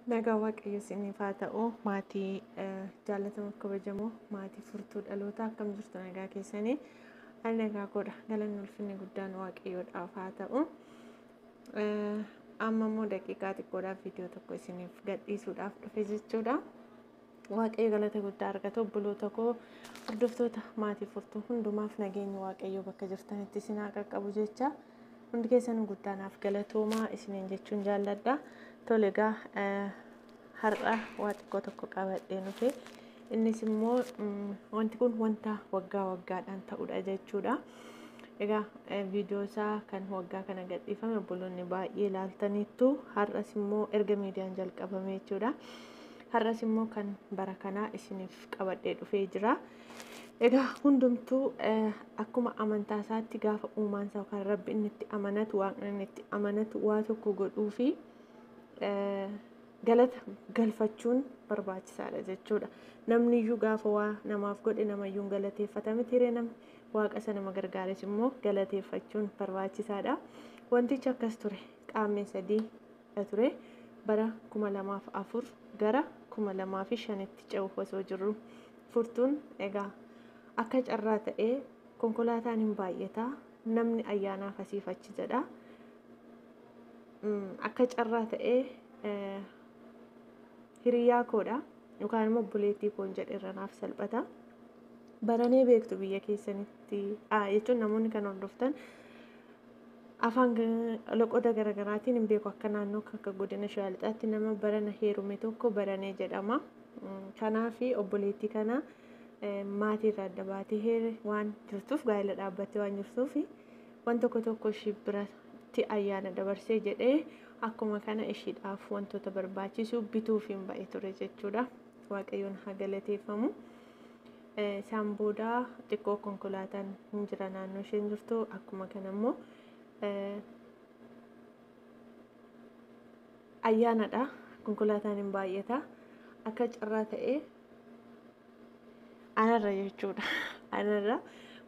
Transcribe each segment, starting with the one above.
Nagaa Waaqayyo isiniif haa ta'u. Maatii jaallatamuuf kabajamoo, maatii furtuu dhalootaa, akkam jirtu? Nagaa keessanii? Ani nagaa godha. Galanni ulfinni guddaan Waaqayyoodhaaf haa ta'u. Amma immoo daqiiqaa xiqqoodhaaf viidiyoo tokko isiniif gadhiisuudhaaf dhufe jechuudha. Waaqayyo galata guddaa argatu. Obboloota koo, hordoftoota maatii furtuu hundumaaf nageenyi Waaqayyoo bakka jirtanitti isin haa qaqqabu jecha, hundi keessan guddaanaaf galatoomaa isiniin jechuun jaalladha. Tole, egaa har'a waa xiqqoo tokko qabadhee dhufe. Innis immoo wanti kun wanta waggaa waggaadhaan ta'udha jechuudha. Egaa viidiyoo isaa kan waggaa kana gadhiifame obboloonni baay'ee ilaaltaniittu. Har'as immoo erga miidiyaan jalqabame jechuudha. Har'as immoo kan bara kanaa isiniif qabadhee dhufee jira. Egaa hundumtuu akkuma amantaa isaatti gaafa uumaan isaa yookaan Rabbi inni itti amanatu, Waaqni inni itti amanatu waa tokko godhuu fi galata galfachuun barbaachisaadha jechuudha. Namni iyyuu gaafa waa namaaf godhe namayyuu hin galateeffata miti ree? Namni Waaqa isa nama gargaares immoo galateeffachuun barbaachisaadha. Wantichi akkas ture, Qaammee 3 ture, bara 2004 gara 2005tti ce'uuf osoo jirru, furtuun egaa akka carraa ta'ee konkolaataan hin baay'ata, namni ayyaanaaf asiif achi jedha. Akka carraa ta'ee hiriyaa koodha yookaan immoo obboleettii koon jedhe irra naaf salphata. Baranee beektu biyya keessanitti jechuun namoonni kan hordoftan afaan loqoda garaagaraatiin hin beeku, akka naannoo akka godina Shawaa Lixaatti nama barana heerume tokko baranee jedhama. Kanaaf obboleettii kana maatii irraa adda baatee waan jirtuuf, gaa'ela dhaabbattee waan jirtuuf, waan tokko tokko ishii biratti ayyaana dabarsee jedhee akkuma kana ishiidhaaf wantoota barbaachisu bituuf hin ba'e ture jechuudha. Waaqayyoon haa galateeffamu. Isaan booda xiqqoo konkolaataan hin jira naannoo isheen jirtu, akkuma kana immoo ayyaanadha, konkolaataan hin baay'ata. Akka carraa ta'ee anarra jechuudha, anarra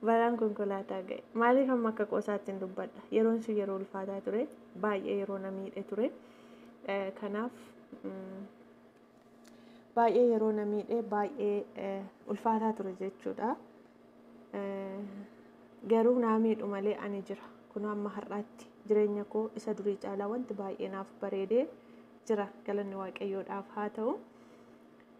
balaan konkolaataa ga'e. Maaliif amma akka qoosaatti hin dubbadha? Yeroon sun yeroo ulfaataa ture, baay'ee yeroo na miidhe ture. Kanaaf baay'ee yeroo na miidhe, baay'ee ulfaataa ture jechuudha. Garuu naa miidhu malee ani jira. Kun amma har'aatti jireenya koo isa durii caalaa wanti baay'ee naaf bareedee jira. Galanni Waaqayyoodhaaf haa ta'u.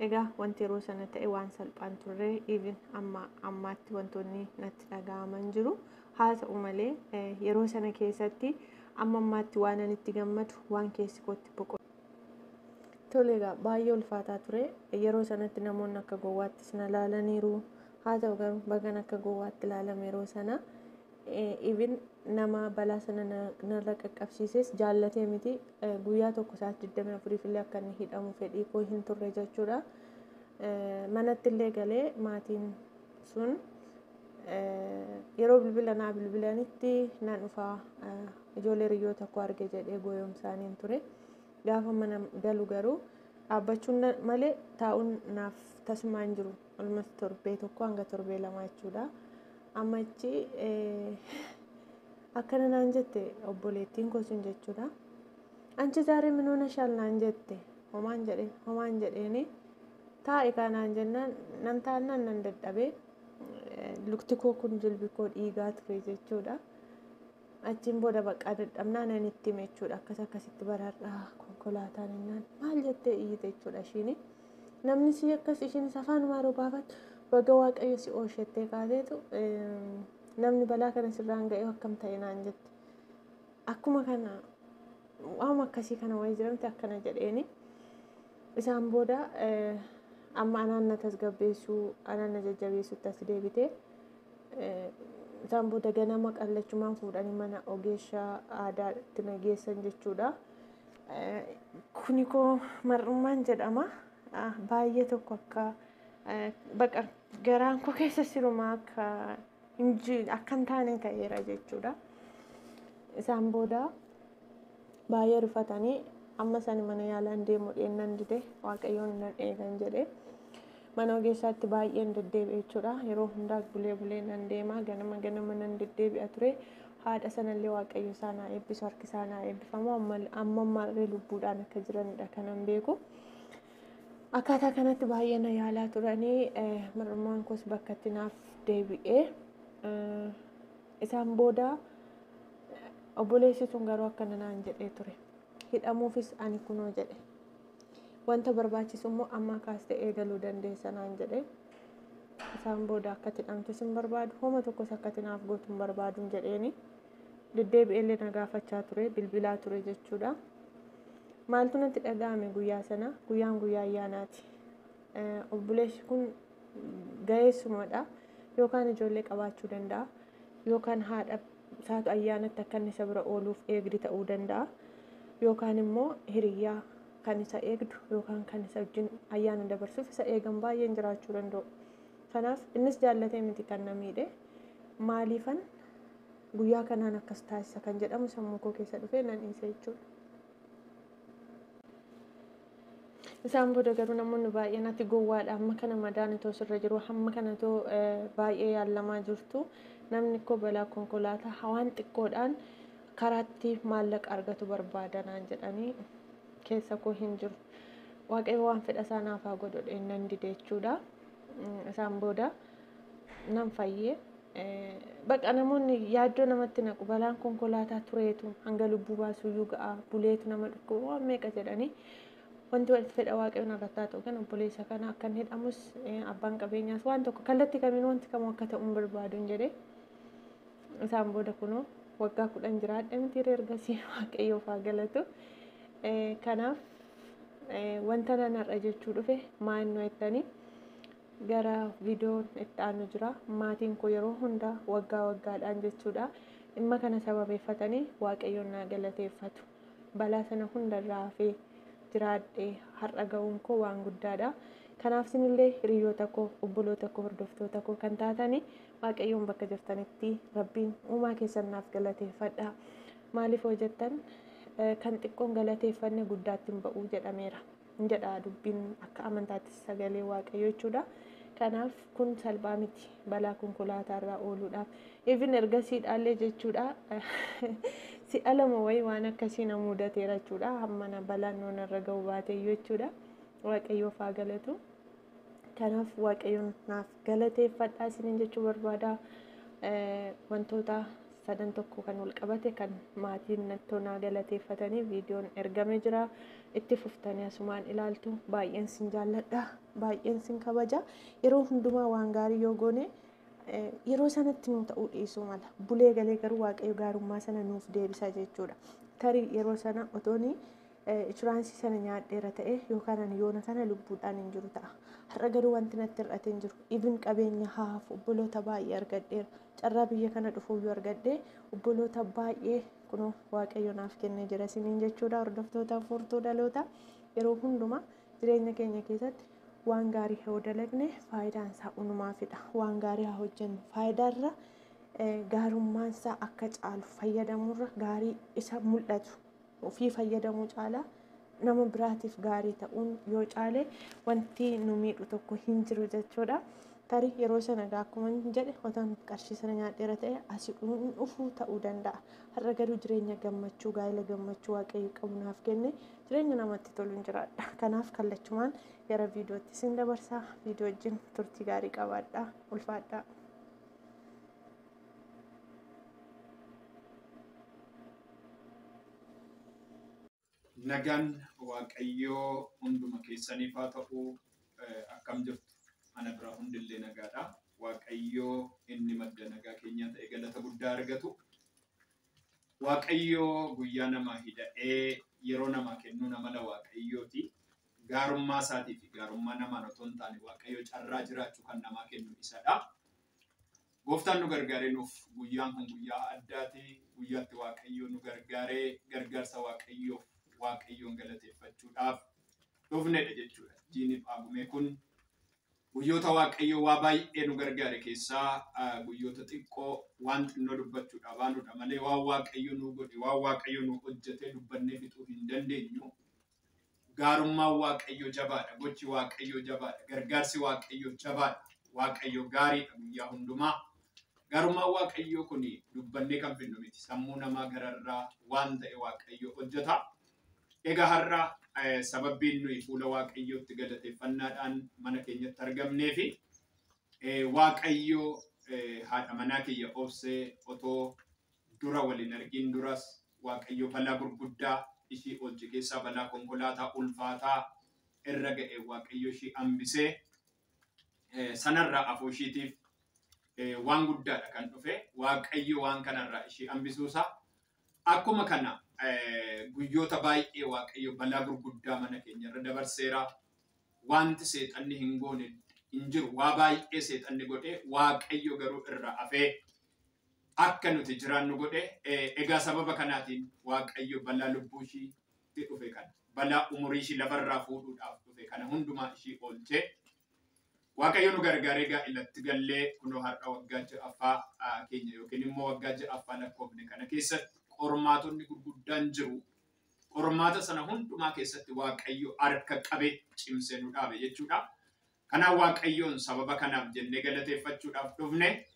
Egaa wanti yeroo sana ta'e waan salphaan turre. Even amma ammaatti wantoonni natti dhaga'aman jiru. Haa ta'u malee yeroo sana keessatti amma ammaatti waan ani itti gammadu, waan keessi kootti boqotu. Tole, egaa baay'ee ulfaataa ture. Yeroo sanatti namoonni akka gowwaattis na laalaniiru. Haa ta'u garuu bagan akka gowwaatti ilaalame yeroo sana. Even nama balaa sana narra qaqqabsiises jaallatee miti, guyyaa tokko sa'aatii 24 illee akka inni hidhamu fedhii koo hin turre jechuudha. Manatti illee galee maatiin sun yeroo bilbila naa bilbilanitti nan dhufaa, ijoollee hiriyoota koo arge jedhee goyoomsaaniin ture. Gaafa mana galu garuu dhaabbachuun malee taa'uun naaf tasumaa hin jiru. Olmas torbee 1 hanga torbee 2 jechuudha. Amma achi akkana naan jette obboleettiin koo sun jechuudha. "አንቺ ዛሬ ምን ሆነሻል?" naan jette. Homaan jedheen, homaan jedheeni, taa'e kaa naan jennaan nan taa'annaan nan dadhabee, lukti koo kun, jilbi koo dhiigaa ture jechuudha. Achiin booda baqqaa dadhabnaa nan itti hime jechuudha. Akkas akkasitti baraadhaa konkolaataan innaan maal jettee iyyite jechuudha ishiini. Namni si akkas ishiinis afaan yeroo baafattu, baga Waaqayyo si oolchettee kaateetu, namni balaa kana sirraan ga'e akkam ta'e naan jette. Akkuma kana waanuma akkasii kana wayii jiramte akkana jedheeni. Isaan booda amma anaan na tasgabbeessuu, anaan na jajjabeessutti as deebite. Isaan booda ganama qallachumaan fuudhanii mana ogeessaa aadaatti na geessan jechuudha. Kuni koo mar'ummaan jedhama. Baay'ee tokko akka baqa garaan koo keessa sirumaa akka akka hin taane ta'eera jechuudha. Isaan booda baay'ee rifatanii amma isaan mana yaalaan deemu dheennan dide, Waaqayyoon nan eegan jedhe. Mana ogeessaatti baay'een deddeebi'e jechuudha. Yeroo hundaa bulee bulee nan deema, ganama ganama nan deddeebi'a ture. Haadha sanallee Waaqayyo isaan haa eebbisu, harki isaan haa eebbifamu. Amma ammallee lubbuudhaan akka jiranidha kanan beeku. Akkaataa kanatti baay'ee na yaalaa turanii mar'ummaan koos bakkatti naaf deebi'ee. Isaan booda obboleessi sun garuu akkana naan jedhee ture. Hidhamuufis ani kunoo jedhe. Wanta barbaachisu immoo amma kaastee eegaluu dandeessa naan jedhe. Isaan booda akka hidhamtus hin barbaadu, homa tokkos akka naaf gootu hin barbaadu jedheeni. Deddeebi'eellee na gaafachaa ture, bilbilaa ture jechuudha. Maaltu natti dhaga'ame guyyaa sana? Guyyaan guyyaa ayyaanaati. Obboleessi kun ga'eessumadha. Yookaan ijoollee qabaachuu danda'a. Yookaan haadha isaatu ayyaanatti akka inni isa bira ooluuf eegdi ta'uu danda'a. Yookaan immoo hiriyyaa kan isa eegdu yookaan kan isa wajjin ayyaana dabarsuuf isa eegan baay'een jiraachuu danda'u. Kanaaf innis jaallatee miti kan na miidhe. Maaliifan guyyaa kanaan akkas taasisa kan jedhamu sammuu koo keessa dhufee nan dhiise jechuudha. Isaan booda garuu namoonni baay'een ati gowwaadha, amma kana madaan itoo sirra jiru, hamma kana itoo baay'ee yaalamaa jirtu, namni koo balaa konkolaataa waan xiqqoodhaan karaatti maallaqa argatu barbaada naan jedhanii keessa koo hin jiru. Waaqayyo waan fedha isaa naaf haa godhu nan dide jechuudha. Isaan booda nan fayyee. Baqa namoonni yaaddoo namatti naqu, balaan konkolaataa tureetu hanga lubbuu baasuyyuu ga'a, buleetu nama dhukkuba waan meeqa jedhanii. Wanti walitti fedha Waaqayyoon irratti haa ta'u kan obboleessa kana akka inni hidhamus abbaan qabeenyaas waan tokko kallattii kamiin wanti kamuu akka ta'u hin barbaadu hin jedhe. Isaan booda kunoo waggaa 10 jiraadhe miti ergasii Waaqayyoof haa galatu. Kanaaf wanta nan har'a jechuu dhufe maal nu jettanii gara viidiyoon itti aanu jira. Maatiin koo yeroo hundaa waggaa waggaadhaan jechuudha. Dhimma kana sababeeffatanii Waaqayyoon naa galateeffatu. Balaa sana hundarraa hafee jiraadhee har'a ga'uun koo waan guddaadha. Kanaaf isinillee hiriyoota koo, obboloota koo, hordoftoota koo kan taatanii Waaqayyoon bakka jirtanitti Rabbiin uumaa keessan naaf galateeffadha. Maaliif hoo jettan kan xiqqoon galateeffanne guddaatti hin ba'uu jedhameera. Jedha dubbiin akka amantaatti sagalee Waaqayyoo jechuudha. Kanaaf kun salphaa miti balaa konkolaataarraa ooluudhaaf. Even ergasiidhaallee jechuudha. Si'a lama wayii waan akkasii na mudateera jechuudha. Hamma na balaan nuun irra ga'u baateyyuu jechuudha. Waaqayyoof haa galatu. Kanaaf Waaqayyoon naaf galateeffadhaa isiniin jechuu barbaada. Wantoota sadan tokko kan wal qabate kan maatiin nattoo naa galateeffatanii viidiyoon ergame jira. Itti fuftanii asumaan ilaaltu. Baay'een sin jaalladha. Baay'een sin kabaja. Yeroo hundumaa waan gaarii yoo goone yeroo sanatti nuu ta'uu dhiisuu mala. Bulee galee garuu Waaqayyo gaarummaa sana nuuf deebisa jechuudha. Tarii yeroo sana otooni inshuraansii sana nyaadheera ta'e yookaan ani yoona kana lubbuudhaan hin jiru ta'a. Har'a garuu wanti natti hir'ate hin jiru. Even qabeenya haaf obboloota baay'ee argadheera. Carraa biyya kana dhufuuyyuu argadhee obboloota baay'ee kunoo Waaqayyo naaf kennee jira isiniin jechuudha. Hordoftoota furtuu dhaloota yeroo hundumaa jireenya keenya keessatti waan gaarii yoo dalagne faayidaan isaa unumaafidha. Waan gaarii haa hojjennu. Faayidaarra gaarummaan isaa akka caalu fayyadamuurra gaarii isa mul'atu ofii fayyadamuu caalaa nama biraatiif gaarii ta'uun yoo caale wanti nu miidhu tokko hin jiru jechuudha. Tarii yeroo sana akkuma jedhe otoon qarshii sana nyaadheera ta'e asii dhufuu ta'uu danda'a. Har'a garuu jireenya gammachuu, gaa'ela gammachuu Waaqayyo qabu naaf kenne jireenya namatti tolu hin jiraadha. Kanaaf kallachumaan gara viidiyootti isin dabarsaa. Viidiyoo wajjin turtii gaarii qabaadha. Ulfaadha. Nagaan Waaqayyoo hunduma keessaniif haa ta'u. Akkam jirtu? Ana biraa hundillee nagaadha. Waaqayyoo inni madda nagaa keenyaa ta'e galata guddaa argatu. Waaqayyoo guyyaa namaa hidha'ee yeroo namaa kennuun amala Waaqayyooti. Gaarummaa isaatii fi gaarummaa namaan otoo hin taane Waaqayyo carraa jiraachuu kan namaa kennu isadha. Gooftaan nu gargaaree nuuf guyyaan kun guyyaa addaati. Guyyaatti Waaqayyoo nu gargaaree gargaarsa Waaqayyoof Waaqayyoon galateeffachuudhaaf dhufnedha jechuudha. Jiini Paagumee kun guyyoota Waaqayyoo waa baay'ee nu gargaare keessaa guyyoota xiqqoo waan xinnoo dubbachuudhaaf baanudha malee waan Waaqayyo nu godhe waan Waaqayyo nu hojjete dubbannee fixuu hin dandeenyu. Gaarummaan Waaqayyoo jabaadha. Gochi Waaqayyoo jabaadha. Gargaarsi Waaqayyoo jabaadha. Waaqayyo gaariidha guyyaa hundumaa. Gaarummaan Waaqayyoo kun dubbannee kan finnu miti. Sammuu namaa gararraa waan ta'e Waaqayyo hojjeta. Egaa har'a sababbiin nuyi fuula Waaqayyootti galateeffannaadhaan mana keenyatti argamnee fi Waaqayyo haadha manaa kiyya obsee otoo dura waliin argin duras Waaqayyo balaa gurguddaa ishii oolche keessaa balaa konkolaataa ulfaataa irra ga'e Waaqayyo ishii hambisee sanarraa afuu ishiitiif waan guddaadha kan dhufe. Waaqayyo waan kanarraa ishii hambisuusaa akkuma kana guyyoota baay'ee Waaqayyo balaa gurguddaa mana keenya irra dabarseera. Wanti seexanni hin goone hin jiru. Waa baay'ee seexanni godhe Waaqayyo garuu irra hafee akka nuti jiraannu godhe. Egaa sababa kanaatiin Waaqayyo balaa lubbuu ishiitti dhufe kana, balaa umurii ishii lafarraa fuudhuudhaaf dhufe kana hundumaa ishii oolchee Waaqayyo nu gargaaree gaa'elatti gallee kunoo har'a waggaa 6ffaa keenya yookiin immoo waggaa 6ffaa lakkoofne kana keessatti qormaatonni gurguddaan jiru. Qormaata sana hundumaa keessatti Waaqayyo harka qabee cimsee nu dhaabe jechuudha. Kanaaf Waaqayyoon sababa kanaaf jennee galateeffachuudhaaf dhufne.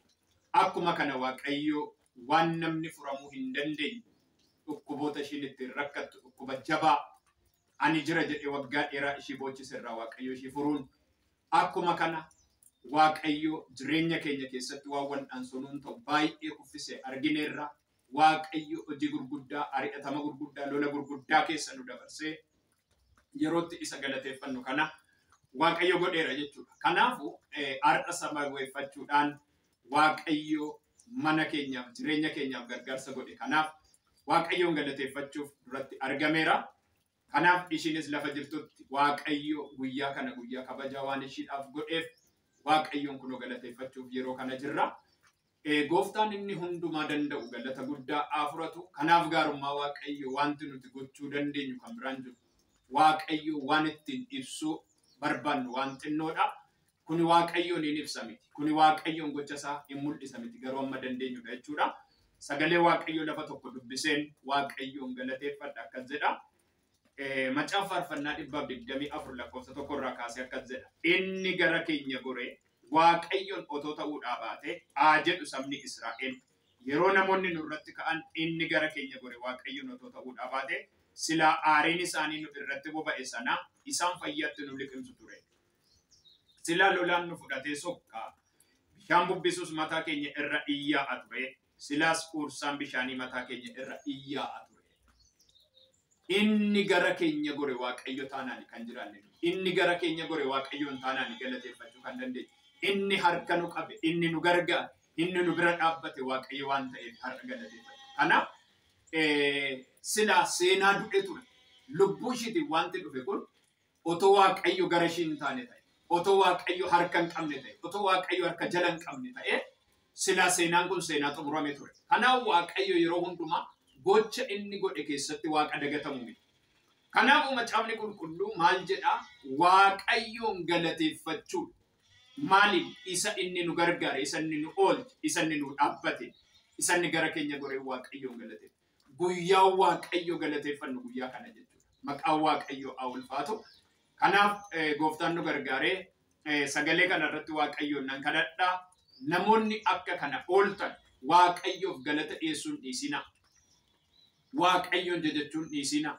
Akkuma kana Waaqayyo waan namni furamuu hin dandeenye dhukkuboota ishiin ittiin rakkattu dhukkuba jabaa ani jira jedhee waggaa dheeraa ishii boochise irraa Waaqayyo ishii furuun akkuma kana Waaqayyo jireenya keenya keessatti waan wal'aansoo nuun ta'u baay'ee kuffisee argineerra. Waaqayyo hojii gurguddaa, ari'atama gurguddaa, lola gurguddaa keessa nu dabarsee yerootti isa galateeffannu kana Waaqayyo godheera jechuudha. Kanaafuu har'a sababeeffachuudhaan Waaqayyo mana keenyaaf jireenya keenyaaf gargaarsa godhe. Kanaaf Waaqayyoon galateeffachuuf duratti argameera. Kanaaf ishiinis lafa jirtutti Waaqayyo guyyaa kana guyyaa kabajaa waan ishiidhaaf godheef Waaqayyoon kunoo galateeffachuuf yeroo kana jirra. Gooftaan inni hundumaa danda'u galata guddaa haa fudhatu. Kanaaf gaarummaa Waaqayyo wanti nuti gochuu dandeenyu kan biraan jiru. Waaqayyo waan ittiin ibsuu barbaannu waan xinnoodha. Kuni Waaqayyoon hin ibsa miti. Kuni Waaqayyoon gocha isaa hin mul'isa miti. Garuu amma dandeenyudha jechuudha. Sagalee Waaqayyoo lafa tokko dubbiseen Waaqayyoon galateeffadha akkas jedha. Macaafa Faarfannaa 124 lakkoofsa 1 irraa kaasee akkas jedha. Inni gara keenya goree Waaqayyoon otoo ta'uudhaa baate haa jedhu sabni Israa'el. Yeroo namoonni nurratti ka'an inni gara keenya gore Waaqayyoon otoo ta'uudhaa baate silaa aariin isaanii nu irratti boba'e sana isaan fayyaatti nu liqimsu ture. Silaa lolaan nu fudhatee sokkaa bishaan bubbisuus mataa keenya irra iyyaa'a ture. Silaas quursaan bishaanii mataa keenya irra iyyaa'a ture. Inni gara keenya gore Waaqayyo taanaan kan jiraanne. Inni gara keenya gore Waaqayyoon taanaan galateeffachuu kan dandeenye. Inni harka nu qabe, inni nu gargaare, inni nu bira dhaabbate Waaqayyo waan ta'eef har'a galateeffachuu. Kanaaf silaa seenaa du'e ture. Lubbuu ishiitiin wanti dhufe kun otoo Waaqayyo gara ishii hin taane ta'e, otoo Waaqayyo harka hin qabne ta'e, otoo Waaqayyo harka jala hin qabne ta'e, silaa seenaan kun seenaa xumurame ture. Kanaaf Waaqayyo yeroo hundumaa gocha inni godhe keessatti Waaqa dagatamu miti. Kanaafuu macaafni qulqulluu maal jedhaa? Waaqayyoon galateeffachuudha. Maaliif? Isa inni nu gargaare, isa inni nu oolche, isa inni nu dhaabbate, isa inni gara keenya goree Waaqayyoon galateeffannu. Guyyaa Waaqayyo galateeffannu guyyaa kana jechuudha. Maqaan Waaqayyoo haa ulfaatu. Kanaaf gooftaan nu gargaaree sagalee kana irratti Waaqayyoon nan kadhadhaa. Namoonni akka kana ooltan Waaqayyoof galata dhiyeessuun dhiisinaa. Waaqayyoon jajachuun dhiisinaa.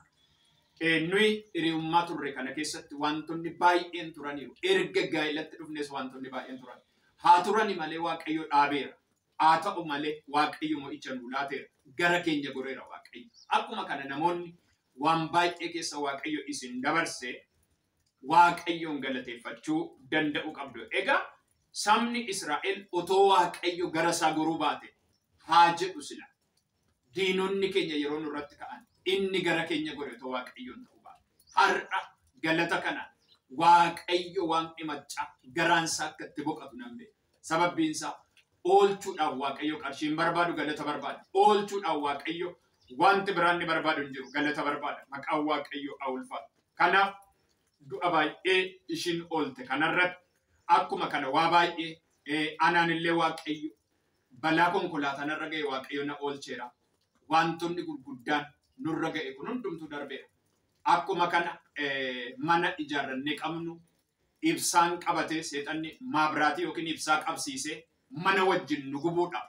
Nuyi hiriyummaa turre kana keessatti wantoonni baay'een turaniiru. Erga gaa'elatti dhufnes wantoonni baay'een turan. Haa turani malee Waaqayyo dhaabeera. Haa ta'u malee Waaqayyo mo'icha nuu laateera. Gara keenya goreera Waaqayyo. Akkuma kana namoonni waan baay'ee keessa Waaqayyo isin dabarse Waaqayyoon galateeffachuu danda'u qabdu. Egaa sabni Israa'el otoo Waaqayyo gara isaa goruu baate haa jedhu sila. Diinonni keenya yeroo nurratti ka'an inni gara keenya gore otoo Waaqayyoon ta'uu baate. Har'a galata kana Waaqayyo waan dhimachaa garaan isaa akka itti boqotu nan beeka. Sababbiin isaa oolchuudhaaf Waaqayyo qarshii hin barbaadu, galata barbaada. Oolchuudhaaf Waaqayyo wanti biraan ni barbaadu hin jiru, galata barbaada. Maqaan Waaqayyo haa ulfaatu. Kanaaf du'a baay'ee ishiin oolte kanarratti akkuma kana waa baay'ee anaan illee Waaqayyo balaa konkolaataa narra ga'e Waaqayyo na oolcheera. Wantoonni gurguddaan nurra ga'e kun hundumtuu darbeera. Akkuma kana mana ijaarrannee qabnu ibsaan qabatee seexanni maabiraatii yookiin ibsaa qabsiisee Mana wajjin nu gubuudhaaf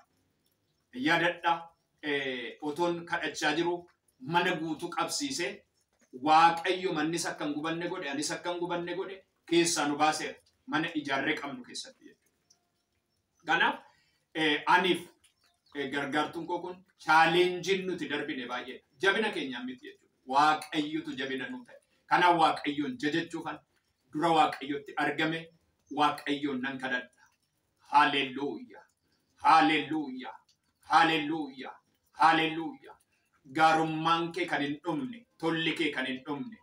yaadadha otoon kadhachaa jiru mana guutuu qabsiisee Waaqayyo mannis akka hin gubanne godhe anis akka hin gubanne godhe keessaa nu baaseera mana ijaarree qabnu keessatti jechuudha. Kanaaf aniif gargaartuun koo kun chaalenjiin nuti darbine baay'ee jabina keenyaan miti jechuudha. Waaqayyotu jabina nuu ta'e. Kanaaf Waaqayyoon jajachuufan dura Waaqayyotti argame Waaqayyoon nan kadhadha. Haalelluuyaa! Haalelluuyaa! Haalelluuyaa! Haalelluuyaa! Gaarummaan kee kan hin dhumne, tolli kee kan hin dhumne,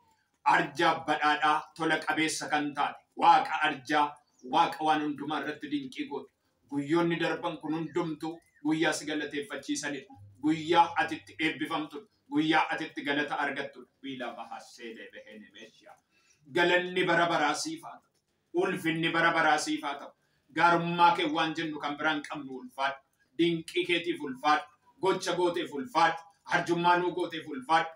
arjaa badhaadhaa tola qabeessa kan taate, Waaqa arjaa, Waaqa waan hundumaa irratti dinqii gootu. Guyyoonni darban kun hundumtuu guyyaa si galateeffachiisanidha. Guyyaa ati itti eebbifamtudha. Guyyaa ati itti galata argattudha. Wiila bahasseelee behene meeshaa. Galanni bara baraa siif haa ta'u. Ulfinni bara baraa siif haa ta'u. Gaarummaa kee waan jennu kan biraan qabnu ulfaadhu. Dinqii keetiif ulfaadhu. Gocha gooteef ulfaadhu. Arjummaa nuu gooteef ulfaadhu.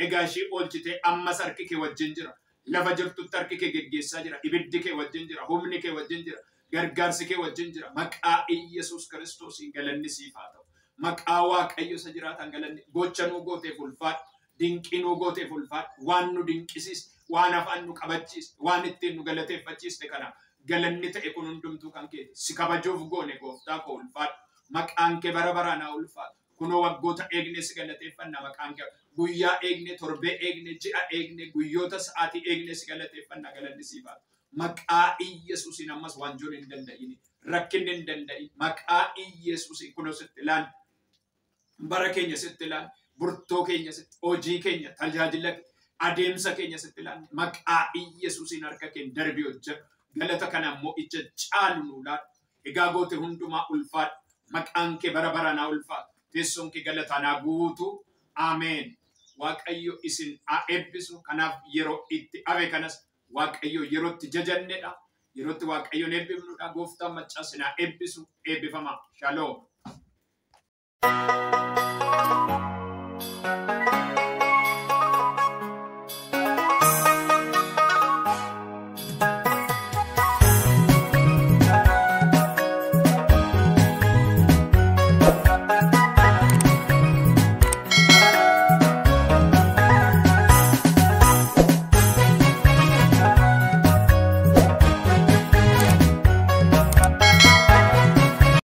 Egaa ishee oolchitee ammas harki kee wajjin jira. Lafa jirtutti harki kee geggeessaa jira. Ibiddi kee wajjin jira. Humni kee wajjin jira. Gargaarsi kee wajjin jira. Maqaa Iyyasuus Kiristoosiin galanni siif haa ta'u. Maqaa Waaqayyo isa jiraataan galanni gocha nuu gooteef ulfaadhu. Dinqii nuu gooteef ulfaadhu. Waan nu dinqisiiste, waan afaan nu qabachiiste, waan ittiin nu galateeffachiiste kana galanni ta'e kun hundumtuu kan keeti. Si kabajuuf goone gooftaa koo ulfaadhu. Maqaan kee bara baraan haa ulfaatu. Kunoo waggoota eegne si galateeffanna maqaan kee. Guyyaa eegne, torbee eegne, ji'a eegne, guyyoota sa'aatii eegne si galateeffanna galanni siif haa ta'u. Maqaa Iyyasuusiin ammas waanjoon hin danda'in, rakkinni hin danda'in. Maqaa Iyyasuusiin kunoo sitti ilaali. Bara keenya sitti ilaali. Burtoo keenya sitti, hojii keenya, tajaajila adeemsa keenya sitti ilaali. Maqaa Iyyasuusiin harka keenya darbii hojjedhu. Galata kana immoo ija caalu nuu laadhu. Egaa goote hundumaa ulfaadhu. Maqaan kee bara baraan haa ulfaatu. Teessoon kee galataan haa guutu. Ameen. Waaqayyo isin haa eebbisu. Kanaaf yeroo itti hafe kanas Waaqayyo yeroo itti jajannedha. Yeroo itti Waaqayyoon eebbifnudha. Gooftaan maccaa isin haa eebbisu. Eebbifamaa. Shaloom.